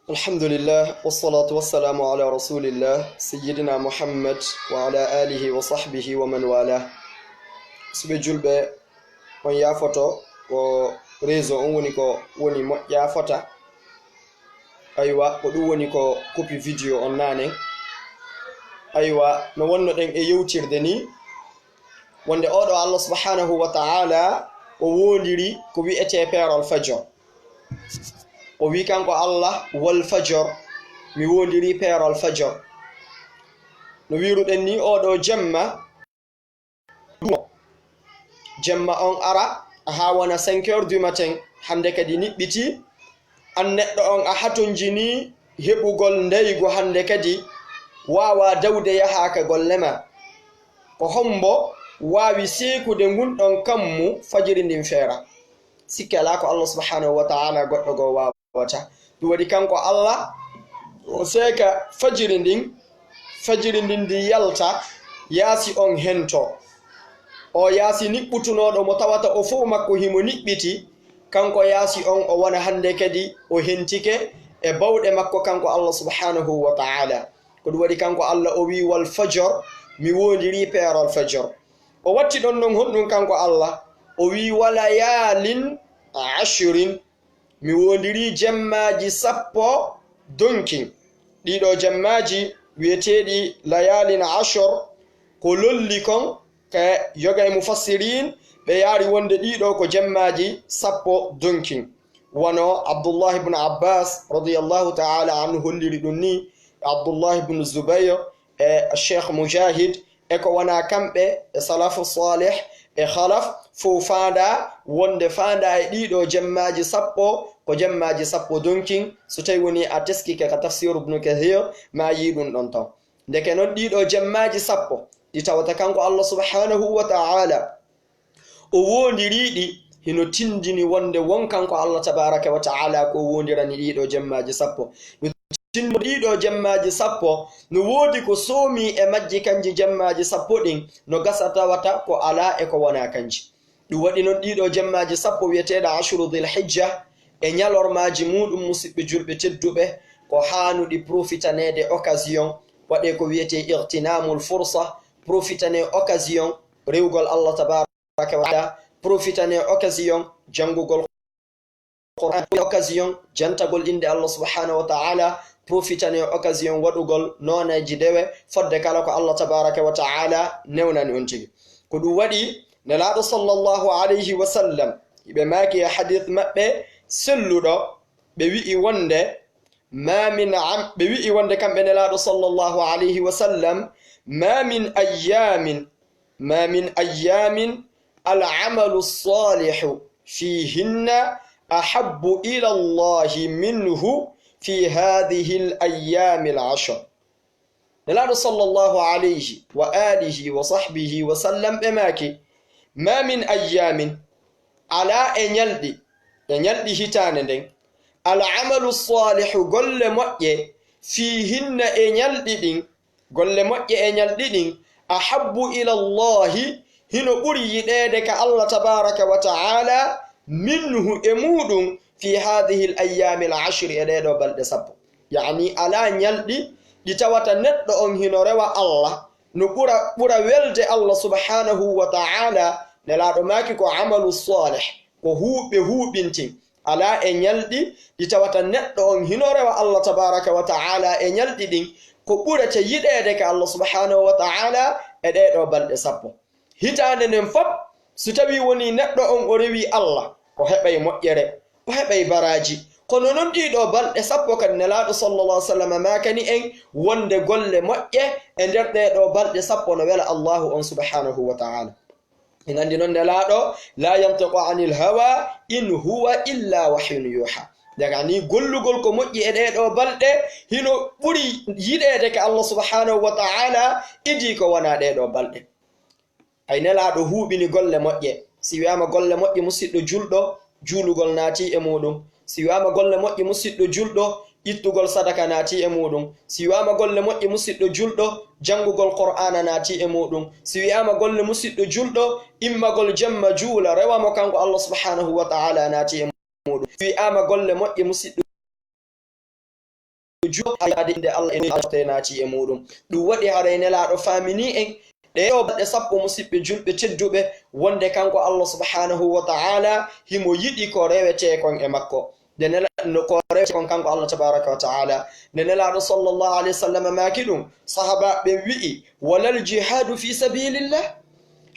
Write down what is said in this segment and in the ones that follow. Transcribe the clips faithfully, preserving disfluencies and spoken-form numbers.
Alhamdulillah, wassalatu wassalamu ala rasulillah, sayyidina Muhammad wa ala alihi wa sahbihi wa man wala. Suɓe julɓe, on yaafoto, ko réseau on woni ko woni moƴƴa fota. Aywa, ko ɗum woni ko kupi vidéo on naane. Aywa, no wonnoɗen e yewtirde ni, wonde oɗo Allah subhanahu wa ta'ala o wondiri ko wi'ete peerol fajr. O wi kanko Allah, "Wal fajr, mi wondiri peerol fajr." No wiruɗen ni, oɗo jemma, jemma on ara haa wona cinq heures du matin, hannde kadi niɓɓiti. An neɗɗo on a hatonjini heɓugol ndeygu hannde kadi, waawa dawde yaha ka golle ma. Ko hombo waawi seekude ngun ɗon kammu fajiri ndin feera? Sikke alaa ko Allah subhanahu wa ta'ala goɗɗo goo waawata. Ɗum waɗi kanko Allah, o seeka fajiri ndin, fajiri ndin ndi yalta, yaasi on hento. O yaasi niɓɓutunooɗo mo tawata o fow makko himo niɓɓiti, kanko yaasi on o wona hannde kadi o hentike e bawɗe makko kanko Allah subhanahu wa ta'ala. Ko ɗum waɗi kanko Allah o wi, "Wal fajr, mi wondiri peerol fajr." O watti ɗon non honɗum kanko Allah? O wi, "Wa layalin ashrin, mi wondiri jemmaaji sappo donkin." Ɗiɗo jemmaaji wi'eteeɗi layalin ashor, ko lolli kon ka yoga e mufassirin, ɓe yaari wonde ɗiɗo ko jemmaaji sappo donkin. Wano Abdullah ibn Abbas radiyallahu ta'ala anhu holliri ɗum ni, Abdullah ibn Zubayr e Sheikh Mujahid e ko wona kamɓe e salafu salih e khalaf fow faanda wonde faanda e ɗiɗo jemmaaji sappo ko jemmaaji sappo donkin, so tawi woni a teskike ka tafsir Ibn Kathir ma yii ɗum ɗon ton. Ndeke non ɗiɗo jemmaaji sappo ɗi tawata kanko Allah subhanahu wa ta'ala o wondirii ɗi, hino tindini wonde won kanko Allah tabaraka wa ta'ala ko wondirani ɗiɗo jemmaaji sappo. No tindini ɗiɗo jemmaaji sappo, no woodi ko soomi e majji kanji jemmaaji sappo ɗin, no gasa tawata ko alaa e ko wonaa kanji. Ɗum waɗi non ɗiɗo jemmaaji sappo wi'eteeɗa ashuru dhil hijja, e ñalormaaji muɗum, musiɓɓe julɓe tedduɓe, ko haanuɗi profitaneede occasion, waɗee ko wi'etee igtinamul fursa, profitane occasion rewgol Allah tabaraka tabaraka wa ta'ala, profitane occasion janngugol Qur'an, occasion jantagol innde Allah subhanahu wa ta'ala, profitane occasion waɗugol nooneeji dewe fodde kala ko Allah tabaraka wa ta'ala newnani on tigi. Ko ɗum waɗi Nelaaɗo sallallahu alayhi wa sallam, hiɓe maaki e hadith maɓɓe selluɗo, ɓe wi'i wonde, ma min am-, ɓe wi'i wonde kamɓe Nelaaɗo sallallahu alayhi wa sallam, ma min ayyamin ما من أيام العمل الصالح فيهن أحب إلى الله منه في هذه الأيام العشر. Nelaaɗo sallallahu alayhi wa alihi wa sahbihi wa sallam ɓe maaki, ما من أيام, alaa e ñalɗi, e ñalɗi hitaande nden, العمل الصالح, golle moƴƴe, فيهن, e ñalɗi ɗin, golle moƴƴe e ñalɗi ɗin, أحب إلى الله, hino ɓuri yiɗeede ka Allah tabaraka wa ta'ala, منه, e muɗum, في هذه الأيام العشر, e ɗee ɗoo balɗe sappo. Yaani, alaa ñalɗi ɗi tawata neɗɗo on hino rewa Allah, no ɓura, ɓura welde Allah subhanahu wa ta'ala, Nelaaɗo maaki ko amalu salih, ko huuɓe huuɓintin. Alaa e ñalɗi ɗi tawata neɗɗo on hino rewa Allah tabaraka wa ta'ala e ñalɗi ɗin ko ɓurete yiɗeede ka Allah subhanahu wa ta'ala e ɗee ɗoo balɗe sappo. Hitaande nden fop, so tawii wonii neɗɗo on o rewii Allah, o heɓay moƴƴere, o heɓay baraaji. Kono non ɗii ɗoo balɗe sappo kadi Nelaaɗo sallallahu alaihi wasallam maakani en wonde golle moƴƴe e nder ɗee ɗoo balɗe sappo no wela Allahu on subhanahu wa ta'ala. En anndi non Nelaaɗo, لا ينطق عن الهوى إن هو إلا وحي يوحى. Daga ni gollugol ko moƴƴi e ɗee ɗoo balɗe, hino ɓuri yiɗeede ka Allah subhanahu wa ta'ala, idii ko wonaa ɗee ɗoo balɗe. Ay Nelaaɗo huuɓini golle moƴƴe. Si wi'aama golle moƴƴe, musiɗɗo julɗo, juulugol naati e muɗum. Si wi'aama golle moƴƴe, musiɗɗo julɗo, ittugol sadaka naati e muɗum. Si wi'aama golle moƴƴe, musiɗɗo julɗo, janngugol Qur'aana naati e muɗum. Si wi'aama golle musiɗɗo julɗo, immagol jemma juula, rewa mo kanko Allah subhanahu wa ta'ala naati e muɗum. Si wi'aama golle moƴƴe, musiɗɗo juuɗo, haray inde Allah e no naati e muuɗum. Ɗum waɗi haray Nelaaɗo faamini en ɗee ɗoo balɗe sappo, musiɓɓe julɓe tedduɓe, wonde kanko Allah subhanahu wa ta'ala himo yiɗi ko rewetee kon e makko. Nde Nela-, no ko rewetee kon kanko Allah tabaraka wa ta'ala. Nde Nelaaɗo sallallahu alayhi wa sallam maaki ɗum, sahaabaaɓe ɓen wi'i, "Walal jihaadu fi sabilillah?"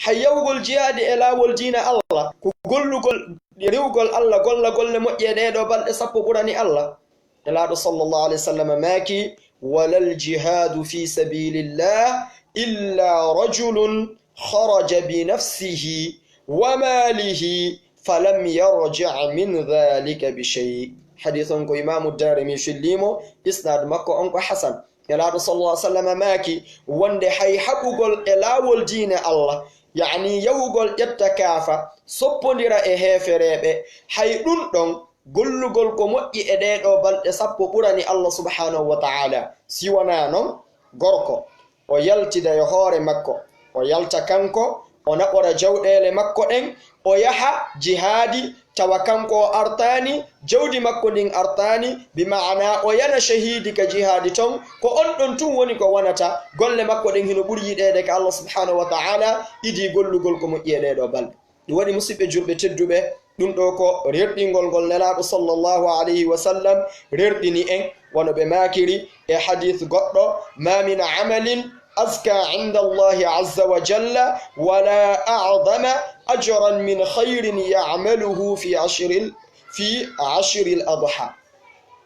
Hay yahugol jihaadi e laawol diina Allah, ko gollugol, rewugol Allah, golla golle moƴƴe e ɗee ɗoo balɗe sappo ɓurani Allah? Nelaaɗo sallallahu alayhi wa sallam maaki, "Walal jihaadu fi sabilillah illa rajulun kharaja bi nafsihi wa malihi falam yarji' min dhalika bi shay'." Hadiis on ko Imaamu Daarimi fillii mo, isnaad makko on ko hasan. Nelaaɗo sallallahu alayhi wa sallam maaki, wonde hay haɓugol e laawol diine Allah, yaani yahugol ƴetta kaafa, soppondira e heefereeɓe, hay ɗum ɗon, gollugol ko moƴƴi e ɗee ɗoo balɗe sappo ɓurani Allah subhanahu wa ta'ala. Si wonaa non, gorko, o yaltida e hoore makko, o yalta kanko, o naɓora jawɗeele makko ɗen, o yaha jihaadi, tawa kanko o artaani, jawdi makko ndin artaani, bi ma'ana o yana shahiidi ka jihaadi ton, ko on ɗon tun woni ko wonata, golle makko ɗen hino ɓuri yiɗeede ka Allah subhanahu wa ta'ala, idii gollugol ko moƴƴi e ɗee ɗoo balɗe. Ɗum waɗi, musiɓɓe julɓe tedduɓe, ɗum ɗoo ko rerɗingol ngol Nelaaɗo sallallahu alayhi wa sallam rerɗini en, wano ɓe maakiri e hadiis goɗɗo, "Ma min amalin azka inda Allahi azza wa jalla, wala a'zama ajran min khayrin ya'maluhu fi ashril, fi ashril adha."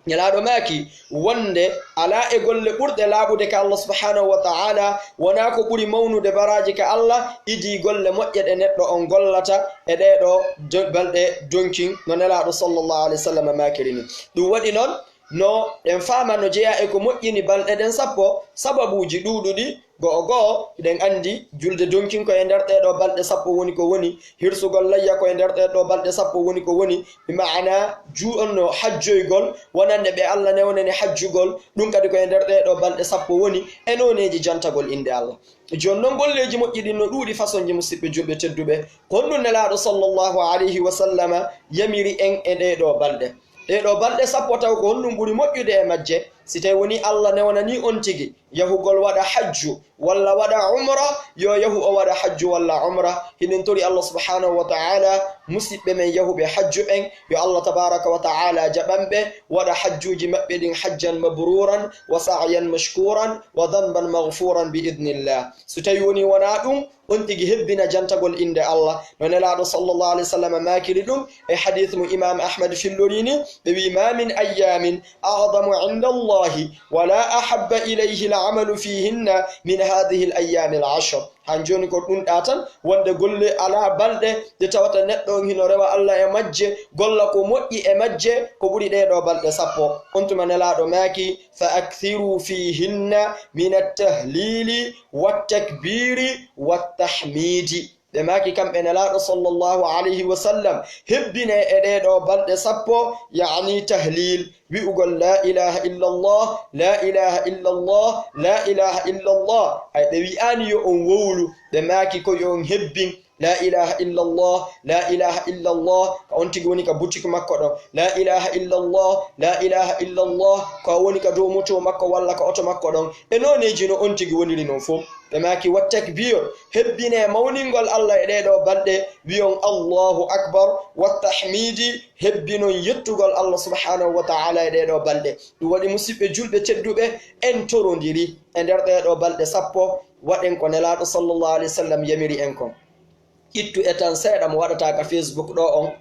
Nelaaɗo maaki wonde alaa e golle ɓurɗe laaɓude ka Allah subhanahu wa ta'ala, wonaa ko ɓuri mawnude baraaji ka Allah, idii golle moƴƴe ɗe neɗɗo on gollata e ɗee ɗoo do-, balɗe donkin, no Nelaaɗo sallallahu alayhi wa sallam maakiri ni. Ɗum waɗi non, no ɗen faama no jeyaa e ko moƴƴini balɗe ɗen sappo, sababuuji ɗuuɗuɗi, Go'o go'o, hiɗen anndi julde donkin ko e nder ɗee ɗoo balɗe sappo woni ko woni, hirsugol layya ko e nder ɗee ɗoo balɗe sappo woni ko woni, bi ma'ana juuɗonno hajjoygol, wonande ɓe Allah newnani hajjugol, ɗum kadi ko e nder ɗee ɗoo balɗe sappo woni, e nooneeji jantagol innde Allah. Jooni non, golleeji moƴƴi ɗin no ɗuuɗi fasonji, musiɓɓe julɓe tedduɓe. Ko honɗum Nelaaɗo sallallahu alayhi wa sallama yamiri en e ɗee ɗoo balɗe? Ɗee ɗoo balɗe sappo, taw ko honɗum ɓuri moƴƴude e majje? Si tawi woni Allah newnanii on tigi yahugol waɗa hajju walla waɗa umra, yo yahu o waɗa hajju walla umra. Hiɗen tori Allah subhanahu wa ta'ala, musiɓɓe men yahuɓe hajju ɓen, yo Allah tabaraka wa ta'ala jaɓan ɓe, waɗa hajjuuji maɓɓe ɗin hajjan mabruran wa sa'yan mashkuran wa dhanban maghfuran bi idnillah. So tawi woni wonaa ɗum, on tigi hebbina jantagol innde Allah. No Nelaaɗo sallallahu alayhi wa sallam maakiri ɗum e hadiis mo Imaam Ahmad fillori ni, ɓe wi'i, "Ma min ayyamin a'zamu inda Allahi wala ahabba ilayhi al-amalu fihinna min hadhihi al-ayyami al-ashr." Han jooni ko ɗum ɗaa tan, wonde golle alaa balɗe ɗe tawata neɗɗo on hino rewa Allah e majje, golla ko moƴƴi e majje, ko ɓuri ɗee ɗoo balɗe sappo. On tuma Nelaaɗo maaki, "Fa akthiru fihinna min at-tahlili wat-takbiri wat-tahmidi." Ɓe maaki kamɓe Nelaaɗo sallallahu alayhi wa sallam, hebbine e ɗee ɗoo balɗe sappo, yaani tahlil, wi'ugol la ilaha illallah, la ilaha illallah, la ilaha illallah. Ay, ɓe wi'aani yo on wowlu, ɓe maaki ko yo on hebbin, la ilaha illallah, la ilaha illallah, ka on tigi woni ka boutique makko ɗon, la ilaha illallah, la ilaha illallah, ko a woni ka dow moto makko walla ka oto makko ɗon, e nooneeji no on tigi woniri non fof. Ɓe maaki, "Wa takbir, hebbine mawningol Allah e ɗee ɗoo balɗe, wi'on Allahu akbar, wa tahmidi, hebbinon yettugol Allah subhanahu wa ta'ala e ɗee ɗoo balɗe." Ɗum waɗi, musiɓɓe julɓe tedduɓe, en torondiri e nder ɗee ɗoo balɗe sappo, waɗen ko Nelaaɗo sallallahu alayhi wa sallam yamiri en kon. Ittu e tan seeɗa mo waɗataa ka Facebook ɗoo on,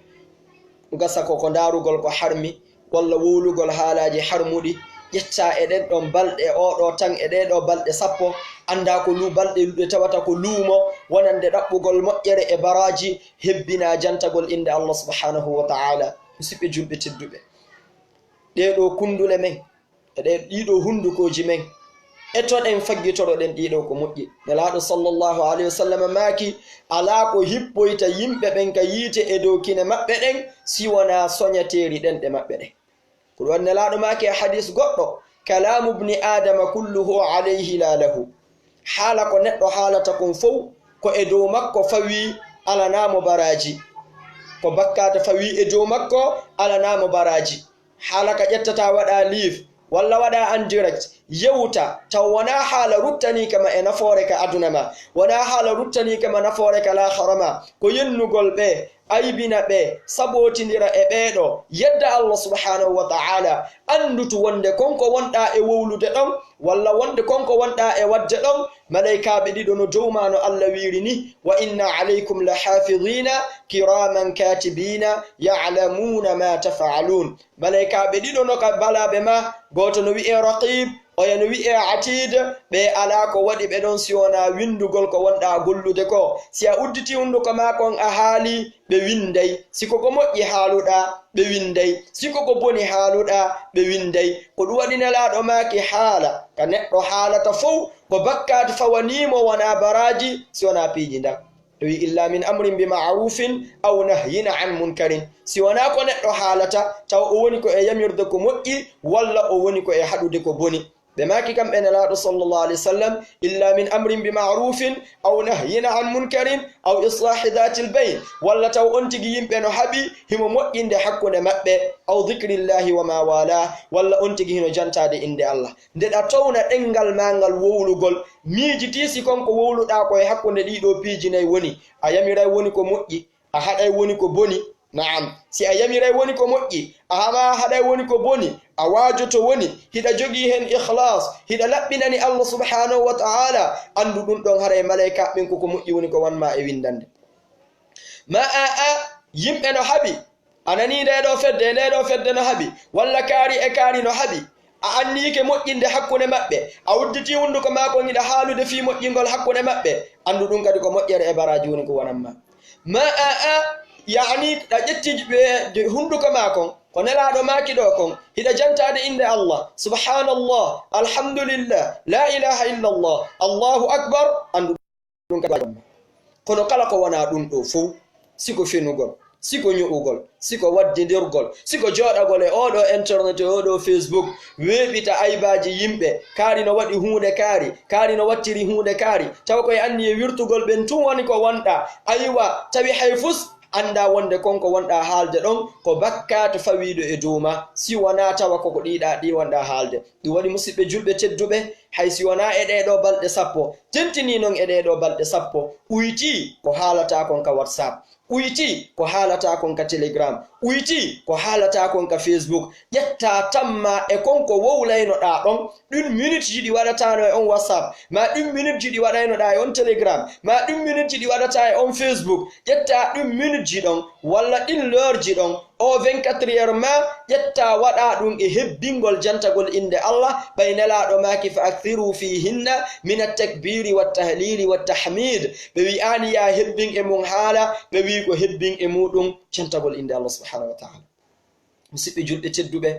gasa ko, ko ndaarugol ko harmi, walla wowlugol haalaaji harmuɗi, ƴettaa e ɗen ɗon balɗe, oo ɗoo tan e ɗee ɗoo balɗe sappo, anndaa ko lu-, balɗe ɗe tawata ko luumo, wonande ɗaɓɓugol moƴƴere e baraaji, hebbinaa jantagol innde Allah subhanahu wa ta'ala. Musiɓɓe julɓe tedduɓe, ɗee ɗoo kunndule men, e ɗee, ɗii ɗoo hunndukooji men, etoɗen faggitoroɗen ɗii ɗoo ko moƴƴi. Nelaaɗo sallallahu alayhi wa sallam maaki, alaa ko hippoyta yimɓe ɓen ka yiite e dow kine maɓɓe ɗen, si wonaa soñateeri ɗenɗe maɓɓe ɗen. Ko ɗum waɗi Nelaaɗo maaki e hadiis goɗɗo, "Kalaamu ibni Aadama kulluhu alayhi la lahu." Haala ko neɗɗo haalata kon fow, ko e dow makko fawii, alanaa mo baraaji. Ko bakkaata fawii e dow makko, alanaa mo baraaji. Haala ka ƴettataa waɗaa liif, walla waɗa en direct, yewta, taw wonaa haala ruttaniika ma e nafoore ka aduna ma, wonaa haala ruttaniika ma nafoore ka laakhara ma, ko yennugol ɓe, aybina ɓe, sabootindira e ɓee ɗoo, yedda Allah subhanahu wa ta'ala, anndutu wonde kon ko wonɗaa e wowlude ɗon, walla wonde kon ko wonɗaa e waɗde ɗon, malaykaaɓe ɗiɗo no dow ma no Allah wiiri ni, "Wa inna alaykum la hafidina kiraman katibina ya'lamuna ma taf'alun." Malaykaaɓe ɗiɗo no ka balaaɓe ma, gooto no wi'ee Raqib, oya no wi'ee Atid, ɓe alaa ko waɗi ɓe ɗon si wonaa winndugol ko wonɗaa gollude ko. Si a udditi hunnduko maa kon a haali, ɓe winnday. Si ko ko moƴƴi haaluɗaa, ɓe winnday. Si ko ko boni haaluɗaa, ɓe winnday. Ko ɗum waɗi Nelaaɗo maaki haala, ka neɗɗo haalata fow, ko bakkaatu fawanii mo wonaa baraaji, si wonaa piiji ndan. Ɓe wi'i, "Illa min amrin bi ma'rufin aw nahyin an munkarin." Si wonaa ko neɗɗo haalata, taw o woni ko e yamirde ko moƴƴi, walla o woni ko e haɗude ko boni. Ɓe maaki kamɓe Nelaaɗo sallallahu alayhi wa sallam, "Illa min amrin bi ma'rufin aw nahyin an munkarin aw islahi dhatil bayn." Walla taw on tigi yimɓe no haɓi himo moƴƴinde hakkunde maɓɓe, aw dhikrillahi wa ma wala, walla on tigi hino jantaade innde Allah. Nde ɗa towna ɗenngal maa ngal wowlugol, miijitii si kon ko wowluɗaa ko e hakkunde ɗii ɗoo piiji nay woni, a yamiray woni ko moƴƴi, a haɗay woni ko boni. Na'am, si a yamiray woni ko moƴƴi, a hama haɗay woni ko boni, a waajoto woni, hiɗa jogii hen ikhlas, hiɗa laɓɓinani Allah subhanahu wa ta'ala, anndu ɗum ɗon haray malaykaaɓe ɓen ko ko moƴƴi woni ko wan ma e winndande. Ma a, a, yimɓe no haɓi, a nanii ndee ɗoo fedde, ndee ɗoo fedde no haɓi, walla kaari e kaari no haɓi, a anniyike moƴƴinde hakkunde maɓɓe, a udditii hunnduko maa kon hiɗa haalude fii moƴƴingol hakkunde maɓɓe, anndu ɗum kadi ko moƴƴere e baraaji woni ko wonan ma. Ma a, a, yaani, ɗa ƴetti ɓe, hunnduko maa kon, ko Nelaaɗo maaki ɗoo kon, hiɗa jantaade innde Allah, subhanallah, alhamdulillah, la ilaha illallah, Allahu akbar, anndu ɗum kadi wajibi. Kono kala ko wonaa ɗum ɗoo fow, si ko fenugol, si ko ño'ugol, si ko waddindirgol, si ko jooɗagol e oo ɗoo internet, e oo ɗoo Facebook, weeɓita aybaaji yimɓe, kaari no waɗi huunde kaari, kaari no wattiri huunde kaari, tawa ko e anniye wirtugol ɓen tun woni ko wonɗaa. Aywa, tawi hay fus, anndaa wonde kon ko wonɗaa haalde ɗon ko bakkaatu fawiiɗo e dow maa, si wonaa tawa ko ko ɗii ɗaa ɗii wonɗaa haalde. Ɗum waɗi, musiɓɓe julɓe tedduɓe, hay si wonaa e ɗee ɗoo balɗe sappo, tentinii non e ɗee ɗoo balɗe sappo, uytii ko haalataa kon ka WhatsApp, uytii ko haalataa kon ka Telegram, uytii ko haalataa kon ka Facebook. Ƴettaa tammaa e kon ko wowlaynoɗaa ɗon, ɗin minute ji ɗi waɗataano e on WhatsApp, maa ɗin minute ji ɗi waɗaynoɗaa e on Telegram, maa ɗin minute ji ɗi waɗataa e on Facebook. Ƴettaa ɗin minute ji ɗon, walla ɗin l'heure ji ɗon, o vingt-quatre heures maa, ƴettaa waɗaa ɗum e hebbingol jantagol innde Allah, ɓay Nelaaɗo maaki, "Fa akthiru fihinna min at-takbiri wat-tahlili wat-tahmid." Ɓe wi'aani yaa hebbin e mum haala, ɓe wi'i ko hebbin e muɗum jantagol innde Allah subhanahu wa ta'ala. Musiɓɓe julɓe tedduɓe,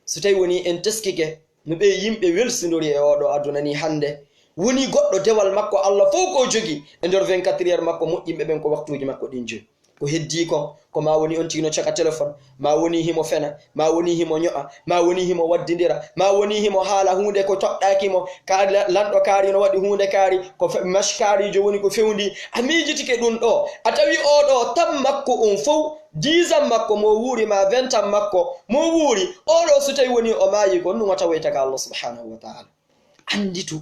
so tawi woni en teskike no ɓe yimɓe welsindori e oo ɗoo aduna nii hannde, woni goɗɗo dewal makko Allah fow ko jogi e nder vingt-quatre heures makko moƴƴinɓe ɓen ko waktuuji makko ɗin joyi. Ko heddii kon, ko maa woni on tigi no caka téléphone, maa woni himo fena, maa woni himo ño'a, maa woni himo waddindira, maa woni himo haala huunde ko toɗɗaaki mo, kaari la-, lanɗo kaari no waɗi huunde kaari, ko fe-, mach kaariijo woni ko fewndi. A miijitike ɗum ɗoo, a tawi oo ɗoo tan makko on fow, dix ans makko mo wuuri, maa vingt ans makko mo wuuri, oo ɗoo so tawi woni o maayi, ko ɗum o tawoyta ka Allah subhanahu wa ta'ala. Annditu.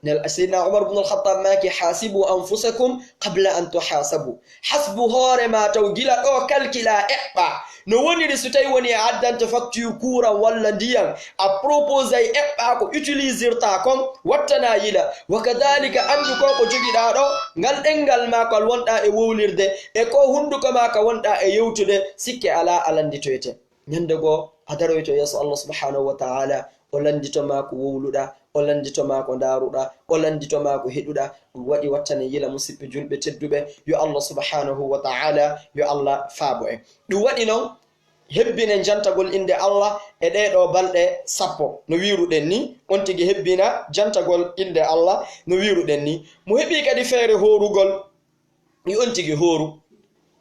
Nel-, Seydina Umar ibn al-Khattab maaki, "Hasibu anfusakum qabla an tuhasabu." Hasbu hoore maa taw gila ɗoo kalkilaa eɓɓaa. No woniri so tawi woni a addanta facture courant walla ndiyam, a proposay eɓɓaa ko utilisirtaa kon, wattanaa yila. Wa kadhalika anndu ko ko jogiɗaa ɗoo, ngal ɗenngal maa kal wonɗaa e wowlirde, e ko hunnduko maa ka wonɗaa e yewtude, sikke alaa a lannditoyte. Ñande goo, a daroyto yeeso Allah subhanahu wa ta'ala, o lanndito maa ko wowluɗaa, o lanndito maa ko ndaaruɗaa, o lanndito maa ko heɗuɗaa. Ɗum waɗi wattane yila, musiɓɓe julɓe tedduɓe, yo Allah subhanahu wa ta'ala, yo Allah faabo en. Ɗum waɗi non, hebbinen jantagol innde Allah e ɗee ɗoo balɗe sappo, no wiiruɗen ni, on tigi hebbina jantagol innde Allah, no wiiruɗen ni. Mo heɓii kadi feere hoorugol, yo on tigi hooru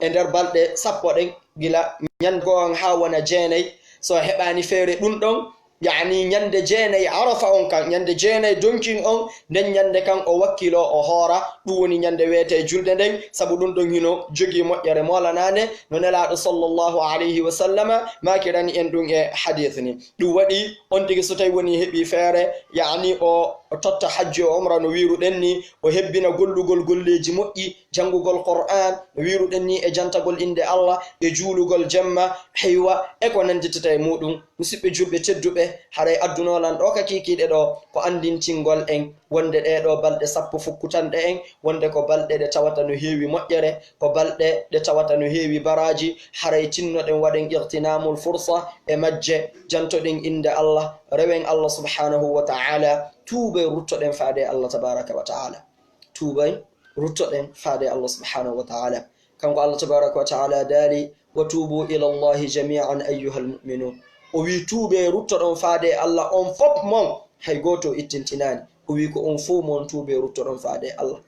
e nder balɗe sappo ɗen, gila ñande goo on haa wona jeenay. So a heɓaani feere ɗum ɗon, Yaani ñande jeenay Arafa on kan, ñande jeenay donkin on, nden ñande kan o wakkiloo o hoora, ɗum woni ñande weetee julde nden, sabu ɗum ɗon hino jogii moƴƴere moolanaande, no Nelaaɗo sallallahu alayhi wa sallama maakirani en ɗum e hadiis ni. Ɗum waɗi on tigi so tawi woni heɓi feere, yaani o, o totta hajji o umra no wiiruɗen ni, o hebbina gollugol golleeji moƴƴi, janngugol Qur'aan no wiiruɗen ni, e jantagol innde Allah, e juulugol jemma, heywa, e ko nannditata e muɗum. Musidɓe julɓe tedduɓe, haray adduno lan ɗo ka kiikiiɗe ɗo ko anndintingol en wonde ɗee ɗoo balɗe sappo fukkutanɗe en, wonde ko balɗe ɗe tawata no heewi moƴƴere, ko balɗe ɗe tawata no heewi baraaji, haray tinnoɗen waɗen ightinamul fursa e majje, jantoɗen innde Allah, rewen Allah subhanahu wa ta'ala, tuuben ruttoɗen faade e Allah tabaraka wa ta'ala. Tuuben ruttoɗen faade e Allah subhanahu wa ta'ala. Kanko Allah tabaraka wa ta'ala daali, "Wa tuubu ila Allahi jami'an ayyuhal mu'minun." O wi, "Tuubee, ruttoɗon faade e Allah on fop mon, hay gooto ittintinaani." O wi, "Ko on fof mon tuubee, ruttoɗon faade e Allah."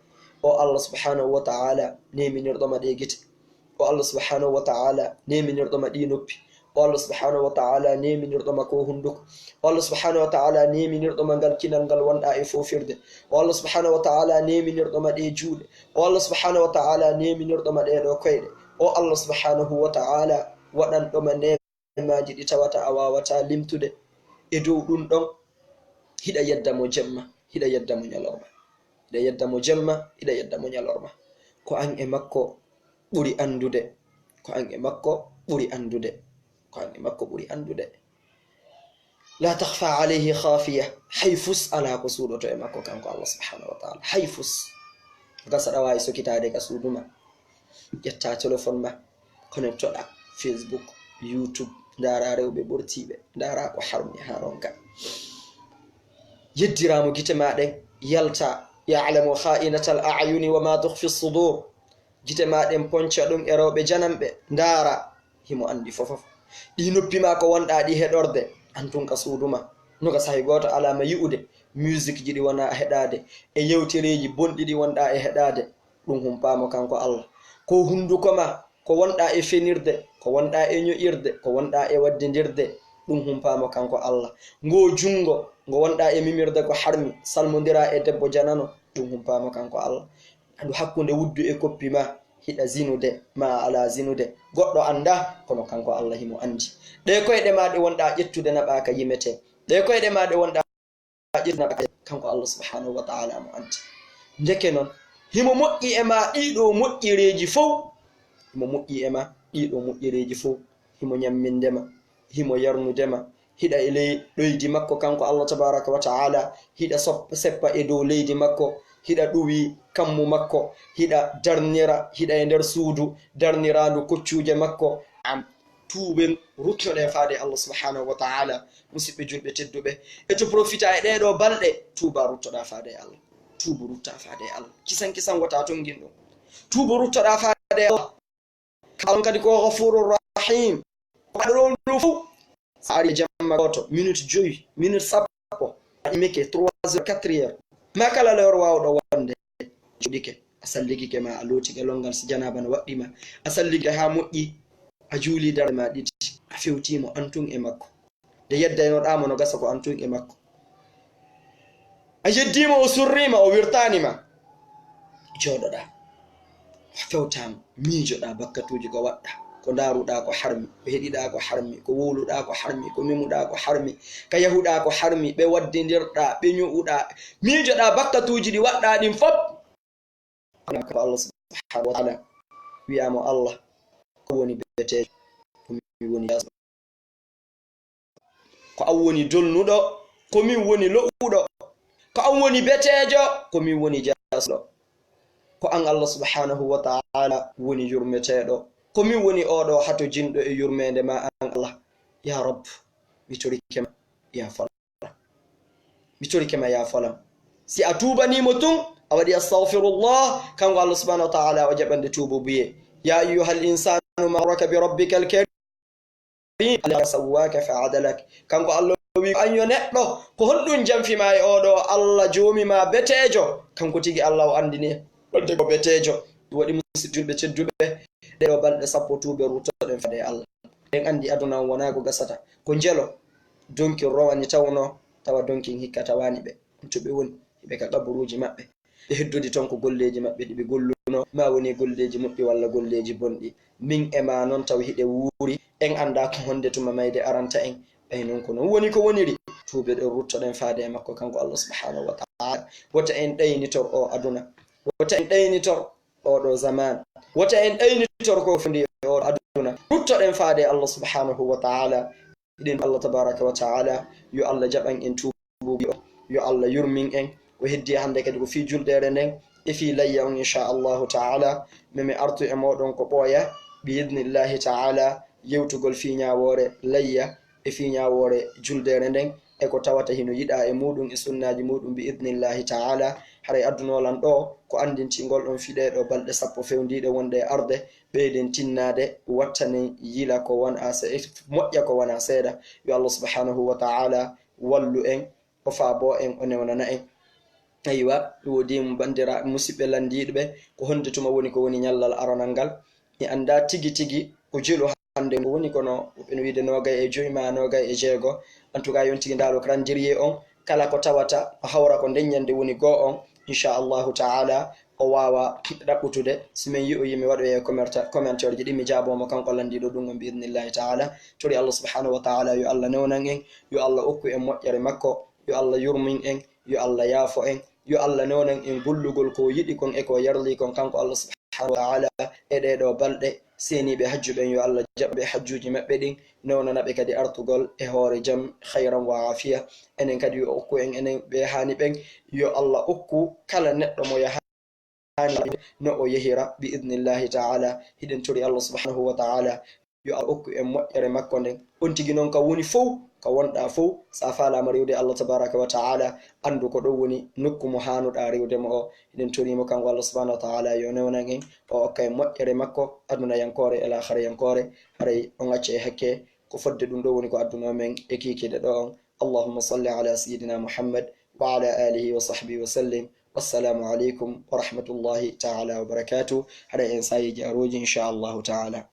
O Allah subhanahu wa ta'ala neminirɗo ma ɗe gite. O Allah subhanahu wa ta'ala neminirɗo ma ɗi noppi. O Allah subhanahu wa ta'ala neminirɗo ma ko hunduko. O Allah subhanahu wa ta'ala neminirɗo ma ngal kinal ngal wonɗa e fofirde. O Allah subhanahu wa ta'ala neminirɗo ma ɗe juuɗe. O Allah subhanahu wa ta'ala neminirɗo ma ɗe ɗo koyɗe. O Allah subhanahu wa ta'ala waɗanɗo ma neemaaji ɗi tawata a wawata limtude e dow ɗum ɗon. Hiɗa yedda mo jemma, hiɗa yedda mo ñalorma. Hiɗa yedda mo jemma, hiɗa yedda mo ñalorma. Ko an e makko ɓuri anndude. Ko an e makko ɓuri anndude. Ko an e makko ɓuri anndude. La takhfa alayhi khafiya. Hay fus alaa ko suuɗoto e makko kanko Allah subhanahu wa ta'ala. Hay fus. Gasa ɗa waawi sokitaade ka suudu ma. Ƴetta telefon ma. Connectoɗa Facebook, YouTube, ndaara rewɓe ɓortiiɓe, ndaara ko harmi haa ronka. Yeddiraamo gite ma ɗen, yalta, "Ya'lamu kha'inatal a'yuni wa ma tukhfi sudur." Gite ma ɗen ponca ɗum e rewɓe jananɓe, ndaara, himo anndi fofof. Ɗi noppi ma ko wonɗa ɗi heɗorde, an tun ka suudu ma. No ka sahi gooto alaa ma yi'ude, musique ji ɗi wona heɗaade, e yewtereeji bonɗi ɗi wonɗa e heɗaade. Ɗum humpaama kanko Allah. Ko hunduko ma, ko wonɗa e fenirde, ko wonɗa e ño'irde, ko wonɗa e waddindirde, ɗum humpaama kanko Allah. Ngo junngo, ngo wonɗa e mimirde ko harmi, salmondira e debbo janano, ɗum humpaama kanko Allah. Andu hakkunde wuddu e koppi ma, hiɗa zinude, ma a alaa zinude. Goɗɗo annda, kono kanko Allah himo anndi. Ɗe koyɗe ma ɗe wonɗa ƴettude naɓa ka yimete. Ɗe koyɗe ma ɗe wonɗa ƴettude naɓa ka, kanko Allah subhanahu wa ta'ala mo anndi. Ndeke non, himo moƴƴi e ma ɗiɗo moƴƴereeji fow. Himo moƴƴi e ma ɗiɗo moƴƴereeji fow. Himo ñamminde ma, himo yarnude ma. Hiɗa e ley ɗoydi makko kanko Allah tabaraka wa ta'ala. Hiɗa sop-, seppa e dow leydi makko. Hiɗa ɗuwi kammu makko. Hiɗa darnira, hiɗa e nder suudu darniraandu koccuuje makko. Am, tuuben, ruttoɗen faade Allah subhanahu wa ta'ala. Musidɓe julɓe tedduɓe, e to profita e ɗee ɗoo balɗe, tuuba ruttoɗa faade e Allah. Tuubu rutta faade e Allah. Kisan kisan wota tongin ɗum. Tuubu ruttoɗa faade e Allah. Ka on kadi ko Ghafurur Rahim. Ko waɗa ɗon ɗum fof. So ari e jamma gooto, minute joyi, minute sappo, a imike trois heures, quatre heures. Ma kala lewru waawɗo wonde, joɗike, a salligike ma, a lootike longal si janaaba no waɗɗi ma. A salligike haa moƴƴi, a juuli darɗe ma ɗiɗi, a fewti mo an tun e makko. Nde yeddaynoɗaa mo no gasa ko an tun e makko. A yeddii mo, o surrii ma, o wirtaani ma. Jooɗoɗaa. A fewtaa mo, miijoɗaa bakkatuuji ko waɗɗaa, ko ndaaruɗaa ko harmi, ko heɗiɗaa ko harmi, ko wowluɗaa ko harmi, ko memuɗaa ko harmi, ka yahuɗaa ko harmi, ɓe waddindirɗaa, ɓe ño'uɗaa. Miijoɗaa bakkatuuji ɗi waɗɗaa ɗin fof. Ko Allah subhanahu wa ta'ala wi'a mo, "Allah, ko woni beteejo, ko min woni jaasɗo. Ko an woni dolnuɗo, ko min woni lo'uɗo. Ko an woni beteejo, ko min woni jaasɗo. Ko an Allah subhanahu wa ta'ala woni yurmeteeɗo. Ko min woni oɗo hatojinɗo e yurmeende ma an Allah. Ya Rabb, mi torike ma, ya Fala." Mi torike ma, ya Fala. Si a tuubanii mo tun, a waɗi astaghfirullah, kanko Allah subhanahu wa ta'ala o jaɓande tuubu buye. Ya ayyuhal insanu ma gharraka bi rabbikal karim, alladhi sawwaka fa adalak. Kanko Allah o wi, "An yo neɗɗo, ko honɗum janfi ma e oɗo Allah joomi ma beteejo?" Kanko tigi Allah o anndini en. Wadde ko beteejo. Ɗum waɗi musidɓe julɓe tedduɓe, ɗeɗo balɗe sappo tuuɓe ruttoɗen faade e Allah. En anndi aduna on wonaa ko gasata. Ko njelo. donkin rowani tawno, tawa donkin hikka tawani ɓe. To ɓe woni, ɓe ka qaburuuji maɓɓe. Ɓe heddodi ton ko golleeji maɓɓe ɗi ɓe golluno, ma woni golleeji moƴƴi walla golleeji bonɗi. Min e ma non taw hiɗe wuuri, en anndaa ko honde tuma mayde aranta en. Ɓay non ko non woni ko woniri. Tuubeɗen, ruttoɗen faade e makko kanko Allah subhanahu wa ta'ala. Wota en ɗaynitor o aduna. Wota en ɗaynitor oɗo zaman. Wota en ɗaynitor ko fondi e oɗo aduna. Ruttoɗen faade e Allah subhanahu wa ta'ala. Hiɗen Allah tabaraka wa ta'ala, yo Allah jaɓan en tuubuuji o, yo Allah yurmin en. Ko heddi hannde kadi ko fii juldeere nden e fii layya on, inchallahu ta'ala. Meme artu e mooɗon ko ɓooya, bi idnillahi ta'ala, yewtugol fii ñaawoore layya e fii ñaawoore juldeere nden, e ko tawata hino yiɗaa e muuɗum e sunnaaji muuɗum, bi idnillahi ta'ala. Haray addunoo lan ɗoo ko anndintingol ɗon fii ɗee ɗoo balɗe sappo fewndiiɗe wonɗe e arde. Ɓeyden tinnaade, wattanen yila ko wona se-, moƴƴa ko wona seeɗa. Yo Allah subhanahu wa ta'ala wallu en, o faabo en, o newnana en. Aywa, woodi mo bandira-, musidɓe lanndiiɓe, ko honde tuma woni ko woni ñallal aranal ngal? Mi anndaa tigi tigi ko jelu hannde ngu woni, kono ɓen wiide noogay e joy ma noogay e jeego. En tout cas, yon tigi ndaaro calendrier on, kala ko tawata no hawra ko nden ñande woni goo on, inchallahu ta'ala, o waawa ɗaɓɓutude. Si min yi'oyi mi waɗoya commenta-, commentaire ji ɗi, mi jaaboo mo kanko lanndiiɗo ɗum on, bi idnillahi ta'ala. Tori Allah subhanahu wa ta'ala yo Allah newnan en, yo Allah okku en moƴƴere makko, yo Allah yurmin en, yo Allah yaafo en, yo Allah newnan en gollugol ko yiɗi kon e ko yarli kon kanko Allah subhanahu wa ta'ala e ɗee ɗoo balɗe. Seeniiɓe hajju ɓen, yo Allah jaɓ ɓe hajjuuji maɓɓe ɗin, newnana ɓe kadi artugol e hoore jam, khayran wa afiya. Enen kadi yo okku en, enen ɓe haani ɓen, yo Allah okku kala neɗɗo mo yahaani no o yehira, bi idnillahi ta'ala. Hiɗen tori Allah subhanahu wa ta'ala yo Allah okku en moƴƴere makko nden. On tigi non ka woni fow, ka wonɗaa fow, sa faalaama riwde Allah tabaraka wa ta'ala, anndu ko ɗon woni nokku mo haanuɗaa riwde mo o. Hiɗen tori mo kanko Allah subhanahu wa ta'ala yo newnan en, o okka en moƴƴere makko, adunayankoore e laakharayankoore. Haray on acca e hakke, ko fodde ɗum ɗo woni ko addunoo men e kiikiiɗe ɗo on. Allahumma salli ala sayyidina Muhammad wa ala alihi wa sahbihi wa sallim. Wassalamu aleykum wa rahmatullahi ta'ala wa barakatuh. Haray en saayi jaarooji, inchallahu ta'ala.